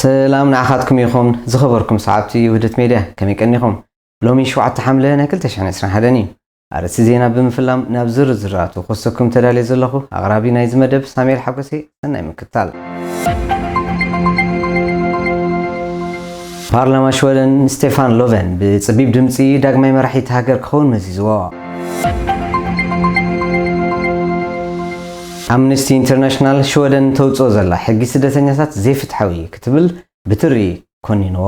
ሰላም ንዓኻትኩም ይኹን ዝኸበርኩም ሰዓብቲ ውህደት ሜድያ፣ ከመይ ቀኒኹም? ሎሚ ሸውዓተ ሓምለ ናይ ክልተ ሽሕን ዕስራን ሓደን እዩ። ኣርእስቲ ዜና ብምፍላም ናብ ዝርዝራቱ ክወስደኩም ተዳልየ ዘለኹ ኣቕራቢ ናይዚ መደብ ሳሙኤል ሓጎሴ። ሰናይ ምክትታል። ፓርላማ ሽወደን ስቴፋን ሎቨን ብጸቢብ ድምጺ ዳግማይ መራሒ እታ ሃገር ክኸውን መዚዝዎ። ኣምነስቲ ኢንተርናሽናል ሽወደን ተውጽኦ ዘላ ሕጊ ስደተኛታት ዘይፍትሓዊ ክትብል ብትሪ ኮኒንዎ።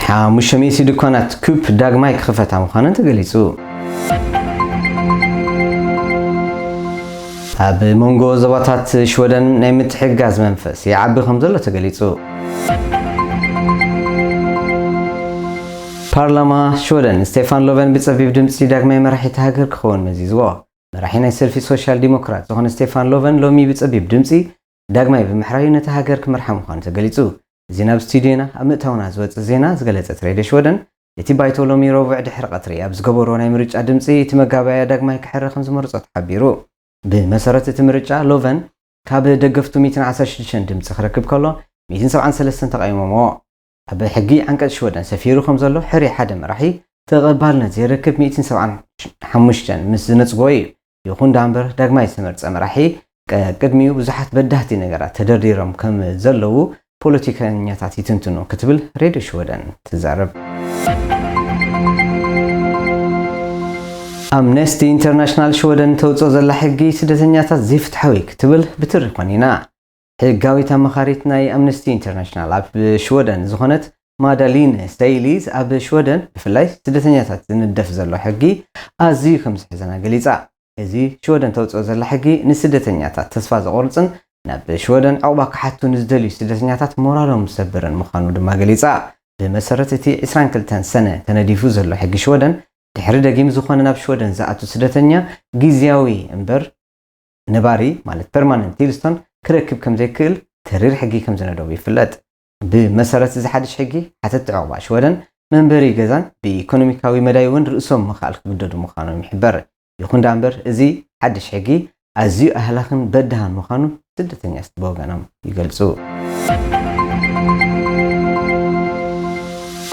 ሓሙሽተ ሚእቲ ድኳናት ኩፕ ዳግማይ ክኽፈታ ምዃነን ተገሊጹ። ኣብ መንጎ ዞባታት ሽወደን ናይ ምትሕግጋዝ መንፈስ ይዓቢ ከም ዘሎ ተገሊጹ። ፓርላማ ሽወደን ስቴፋን ሎቨን ብጸቢብ ድምጺ ዳግማይ መራሒ እታ ሃገር ክኸውን መዚዝዎ። መራሒ ናይ ሰልፊ ሶሻል ዲሞክራት ዝኾነ ስቴፋን ሎቨን ሎሚ ብጸቢብ ድምጺ ዳግማይ ብምሕራዩ ነታ ሃገር ክመርሓ ምዃኑ ተገሊጹ። እዚ ናብ ስቱድዮና ኣብ ምእታውና ዝወጽእ ዜና ዝገለጸት ሬድዮ ሽወደን፣ እቲ ባይቶ ሎሚ ረቡዕ ድሕሪ ቀትሪ ኣብ ዝገበሮ ናይ ምርጫ ድምጺ እቲ መጋባእያ ዳግማይ ክሕረ ከም ዝመርጾ ተሓቢሩ። ብመሰረት እቲ ምርጫ ሎቨን ካብ ደገፍቱ ሚእትን ዓሰርተ ሽዱሽተን ድምጺ ክረክብ ከሎ ሚእትን ሰብዓን ሰለስተን ተቓይሞምዎ። ኣብ ሕጊ ዓንቀጽ ሽወደን ሰፊሩ ከም ዘሎ ሕሪ ሓደ መራሒ ተቐባልነት ዘይረክብ ሚእትን ሰብዓን ሓሙሽተን ምስ ዝነጽጎ እዩ። ይኹን ደኣ እምበር ዳግማይ ዝተመርጸ መራሒ ቀ- ቅድሚኡ ብዙሓት በዳህቲ ነገራት ተደርዲሮም ከም ዘለዉ ፖለቲከኛታት ይትንትኑ ክትብል ሬድዮ ሽወደን ትዛረብ። ኣምነስቲ ኢንተርናሽናል ሽወደን ተውጽኦ ዘላ ሕጊ ስደተኛታት ዘይፍትሓዊ ክትብል ብትሪ ኮኒና። ሕጋዊት ኣማኻሪት ናይ ኣምነስቲ ኢንተርናሽናል ኣብ ሽወደን ዝኾነት ማዳሊን ሰይሊዝ ኣብ ሽወደን ብፍላይ ስደተኛታት ዝንደፍ ዘሎ ሕጊ ኣዝዩ ከም ዝሕዘና ገሊጻ። እዚ ሽወደን ተውጽኦ ዘላ ሕጊ ንስደተኛታት ተስፋ ዘቑርጽን ናብ ሽወደን ዕቑባ ክሓቱ ንዝደልዩ ስደተኛታት ሞራሎም ዝሰብርን ምዃኑ ድማ ገሊጻ። ብመሰረት እቲ ዕስራን ክልተን ሰነ ተነዲፉ ዘሎ ሕጊ ሽወደን ድሕሪ ደጊም ዝኾነ ናብ ሽወደን ዝኣቱ ስደተኛ ግዝያዊ እምበር ነባሪ ማለት ፐርማነንት ቲልስቶን ክረክብ ከም ዘይክእል ተሪር ሕጊ ከም ዝነደቡ ይፍለጥ። ብመሰረት እዚ ሓድሽ ሕጊ ሓተቲ ዕቑባ ሽወደን መንበሪ ገዛን ብኢኮኖሚካዊ መዳይ እውን ርእሶም ምኽኣል ክግደዱ ምዃኖም ይሕበር። ይኹን ደኣ እምበር እዚ ሓድሽ ሕጊ ኣዝዩ ኣህላኽን በዳህን ምዃኑ ስደተኛታት ብወገኖም ይገልጹ።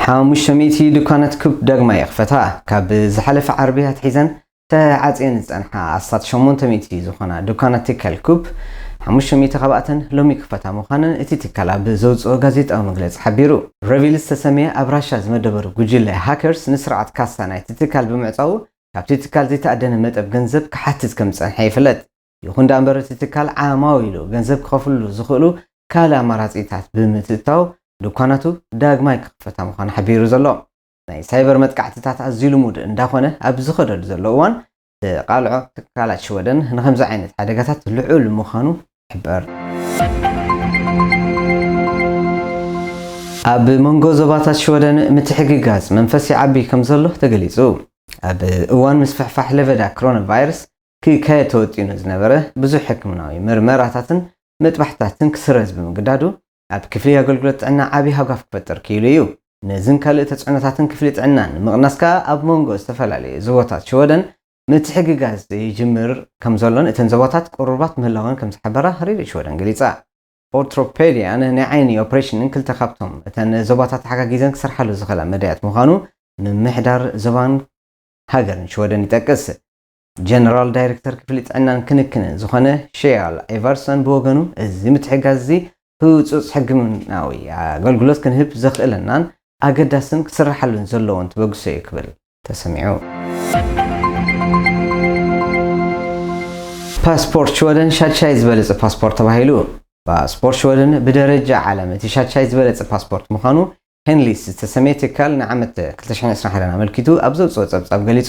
ሓሙሽተ ሚእቲ ድኳናት ኩፕ ዳግማይ ይኽፈታ። ካብ ዝሓለፈ ዓርቢ ኣትሒዘን ተዓጽየን ዝጸንሓ ኣስታት ሸሞንተ ሚእቲ ዝኾና ድኳናት ትካል ኩፕ፣ ሓሙሽተ ሚእቲ ካብኣተን ሎሚ ክኸፈታ ምዃነን እቲ ትካል ኣብ ዘውጽኦ ጋዜጣዊ መግለጺ ሓቢሩ። ረቪል ዝተሰምየ ኣብ ራሻ ዝመደበሩ ጉጅለ ሃከርስ ንስርዓት ካሳ ናይቲ ትካል ብምዕጻዉ ካብቲ ትካል ዘይተኣደነ መጠን ገንዘብ ክሓትት ከም ዝጸንሐ ይፍለጥ። ይኹን ደኣ እምበር እቲ ትካል ዓማዊሉ ገንዘብ ክኸፍሉ ዝኽእሉ ካልእ ኣማራጺታት ብምትእትታው ድኳናቱ ዳግማይ ክኽፈታ ምዃኑ ሓቢሩ ዘሎ። ናይ ሳይበር መጥቃዕትታት ኣዝዩ ልሙድ እንዳኾነ ኣብ ዝኸደሉ ዘሎ እዋን ተቓልዖ ትካላት ሽወደን ንኸምዚ ዓይነት ሓደጋታት ልዑል ምዃኑ ይሕበር። ኣብ መንጎ ዞባታት ሽወደን ምትሕግጋዝ መንፈስ ይዓቢ ከም ዘሎ ተገሊጹ። ኣብ እዋን ምስፍሕፋሕ ለበዳ ኮሮና ቫይረስ ክካየድ ተወጢኑ ዝነበረ ብዙሕ ሕክምናዊ ምርመራታትን መጥባሕትታትን ክስረዝ ብምግዳዱ ኣብ ክፍሊ ኣገልግሎት ጥዕና ዓቢ ሃጓፍ ክፈጥር ክኢሉ እዩ። ነዝን ካልእ ተጽዕኖታትን ክፍሊ ጥዕና ንምቕናስ ከኣ ኣብ መንጎ ዝተፈላለዩ ዞባታት ሽወደን ምትሕግጋዝ ይጅምር ከም ዘሎን እተን ዞባታት ቅሩባት ምህላወን ከም ዝሓበራ ሬድዮ ሽወደን ገሊጻ። ኦርቶፔድያን ናይ ዓይኒ ኦፕሬሽንን ክልተ ካብቶም እተን ዞባታት ተሓጋጊዘን ክሰርሓሉ ዝኽእላ መዳያት ምዃኑ ምምሕዳር ዞባን ሃገርን ሽወደን ይጠቅስ። ጀነራል ዳይሬክተር ክፍሊ ጥዕናን ክንክንን ዝኾነ ሼያል ኤቨርሰን ብወገኑ፣ እዚ ምትሕግጋዝ እዚ ህጹጽ ሕክምናዊ ኣገልግሎት ክንህብ ዘኽእለናን ኣገዳስን ክስርሓሉን ዘለዎን ተበግሶ እዩ ክብል ተሰሚዑ። ፓስፖርት ሽወደን ሻድሻይ ዝበለጸ ፓስፖርት ተባሂሉ። ፓስፖርት ሽወደን ብደረጃ ዓለም እቲ ሻድሻይ ዝበለጸ ፓስፖርት ምዃኑ ሄንሊስ ዝተሰምየ ትካል ንዓመት ክልተ ሽሕን ዕስራን ሓደን ኣመልኪቱ ኣብ ዘውጽኦ ጸብጻብ ገሊጹ።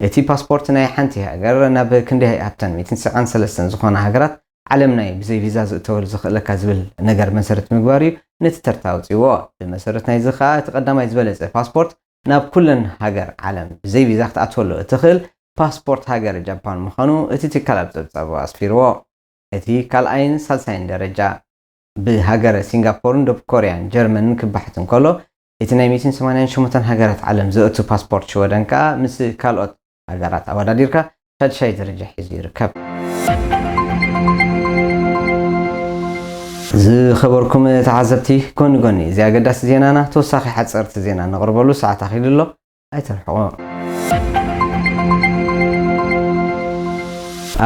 እቲ ፓስፖርት ናይ ሓንቲ ሃገር ናብ ክንዲ ሃብተን ሚእትን ሰብዓን ሰለስተን ዝኾና ሃገራት ዓለም ናይ ብዘይ ቪዛ ዝእተወሉ ዝኽእለካ ዝብል ነገር መሰረት ምግባር እዩ ነቲ ተርታ ኣውጺዎ። ብመሰረት ናይዚ ከኣ እቲ ቀዳማይ ዝበለጸ ፓስፖርት ናብ ኩለን ሃገር ዓለም ብዘይ ቪዛ ክትኣትወሉ እትኽእል ፓስፖርት ሃገር ጃፓን ምዃኑ እቲ ትካል ኣብ ጸብጻቡ ኣስፊርዎ። እቲ ካልኣይን ሳልሳይን ደረጃ ብሃገረ ሲንጋፖርን ደቡብ ኮርያን ጀርመንን ክበሓት እንከሎ፣ እቲ ናይ ሚእትን ሰማንያን ሸሞንተን ሃገራት ዓለም ዘእቱ ፓስፖርት ሽወደን ከኣ ምስ ካልኦት ሃገራት ኣወዳዲርካ ሻድሻይ ደረጃ ሒዙ ይርከብ። ዝኸበርኩም ተዓዘብቲ፣ ጎኒ ጎኒ እዚ ኣገዳሲ ዜናና ተወሳኺ ሓፀርቲ ዜና ነቕርበሉ ሰዓት ኣኺሉ ኣሎ። ኣይተርሕቑ።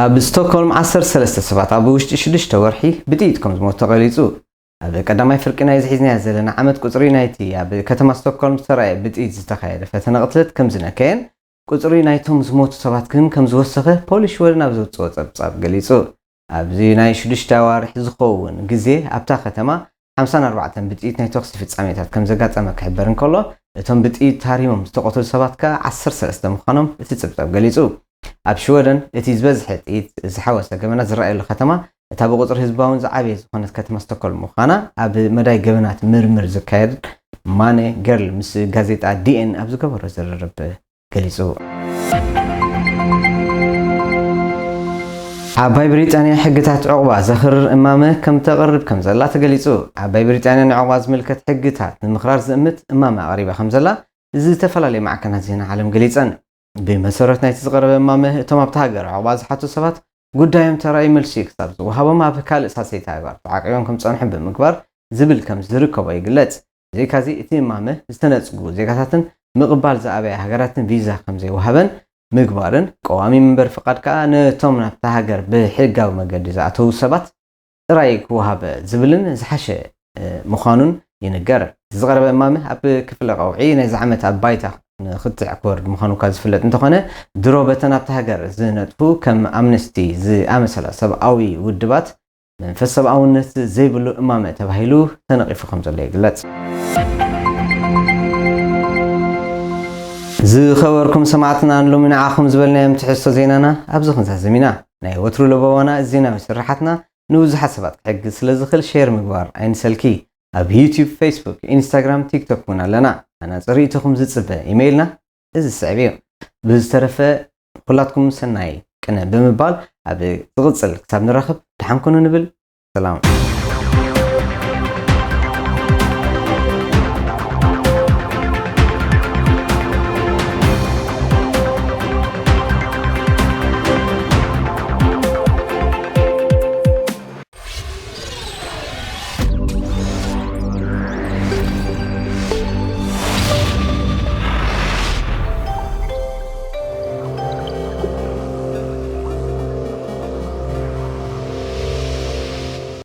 ኣብ ስቶክሆልም ዓሰርተ ሰለስተ ሰባት ኣብ ውሽጢ ሽዱሽተ ወርሒ ብጥይት ከም ዝሞቱ ተገሊጹ። ኣብ ቀዳማይ ፍርቂ ናይ ዝሒዝናዮ ዘለና ዓመት ቁጽሪ ናይቲ ኣብ ከተማ ስቶክሆልም ዝተራእየ ብጥይት ዝተኻየደ ፈተነ ቅትለት ከም ዝነከየን ቁጽሪ ናይቶም ዝሞቱ ሰባት ግን ከም ዝወሰኸ ፖሊስ ሽወደን ኣብ ዘውጽኦ ጸብጻብ ገሊጹ። ኣብዚ ናይ ሽዱሽተ ኣዋርሕ ዝኸውን ግዜ ኣብታ ከተማ ሓምሳን ኣርባዕተን ብጥይት ናይ ተኹሲ ፍጻሜታት ከም ዘጋጠመ ክሕበር እንከሎ፣ እቶም ብጥይት ታሪሞም ዝተቐተሉ ሰባት ከኣ ዓሰርተ ሰለስተ ምዃኖም እቲ ጸብጻብ ገሊጹ። ኣብ ሽወደን እቲ ዝበዝሐ ጥይት ዝሓወሰ ገበናት ዝረኣየሉ ከተማ፣ እታ ብቁጽሪ ህዝባውን ዝዓበየ ዝኾነት ከተማ ስቶክሆልም ምዃና ኣብ መዳይ ገበናት ምርምር ዝካየድ ማነ ገርል ምስ ጋዜጣ ዲ ኤን ኣብ ዝገበሮ ዝርርብ ገሊጹ። ዓባይ ብሪጣንያ ሕግታት ዕቑባ ዘኽርር እማመ ከም ተቕርብ ከም ዘላ ተገሊጹ። ዓባይ ብሪጣንያ ንዕቑባ ዝምልከት ሕግታት ንምኽራር ዝእምት እማመ ኣቕሪባ ከም ዘላ ዝተፈላለዩ ማዕከናት ዜና ዓለም ገሊጸን። ብመሰረት ናይቲ ዝቐረበ እማመ፣ እቶም ኣብታ ሃገር ዕቑባ ዝሓቱ ሰባት ጉዳዮም ተራእዩ መልሲ ክሳብ ዝወሃቦም ኣብ ካልእ ሳሰይቲ ኣግባብ ተዓቂቦም ከም ዝጸንሑ ብምግባር ዝብል ከም ዝርከቦ ይግለጽ። ብዘይካዚ፣ እቲ እማመ ዝተነጽጉ ዜጋታትን ምቕባል ዝኣበያ ሃገራትን ቪዛ ከም ዘይወሃበን ምግባርን፣ ቀዋሚ መንበሪ ፍቓድ ከኣ ነቶም ናብታ ሃገር ብሕጋዊ መገዲ ዝኣተዉ ሰባት ጥራይ ክወሃብ ዝብልን ዝሓሸ፣ እ፣ ምዃኑን ይንገር። እቲ ዝቐረበ እማመ ኣብ ክፍለ ቀውዒ ናይዚ ዓመት ኣብ ባይታ ንኽትዕ ክወርድ ምዃኑ እኳ ዝፍለጥ እንተኾነ፣ ድሮ በተን ኣብታ ሃገር ዝነጥፉ ከም ኣምነስቲ ዝኣመሰላ ሰብኣዊ ውድባት መንፈስ ሰብኣውነት ዘይብሉ እማመ ተባሂሉ ተነቒፉ ከም ዘሎ ይግለጽ። ዝኸበርኩም ሰማዕትና፣ ንሎሚ ንዓኹም ዝበልናዮም ትሕዝቶ ዜናና ኣብዚ ክንዛዝም ኢና። ናይ ወትሩ ለበዋና እዚ ዜናዊ ስርሓትና ንብዙሓት ሰባት ክሕግዝ ስለ ዝኽእል ሼር ምግባር ኣይንሰልኪ። ኣብ ዩቲዩብ፣ ፌስቡክ፣ ኢንስታግራም፣ ቲክቶክ እውን ኣለና። ኣናጽር ርእይቶኹም ዝጽበ ኢሜይልና እዚ ዝስዕብ እዩ። ብዝተረፈ ኩላትኩም ሰናይ ቅነ ብምባል ኣብ ዝቕጽል ክሳብ ንራኸብ ደሓን ኩኑ ንብል። ሰላም።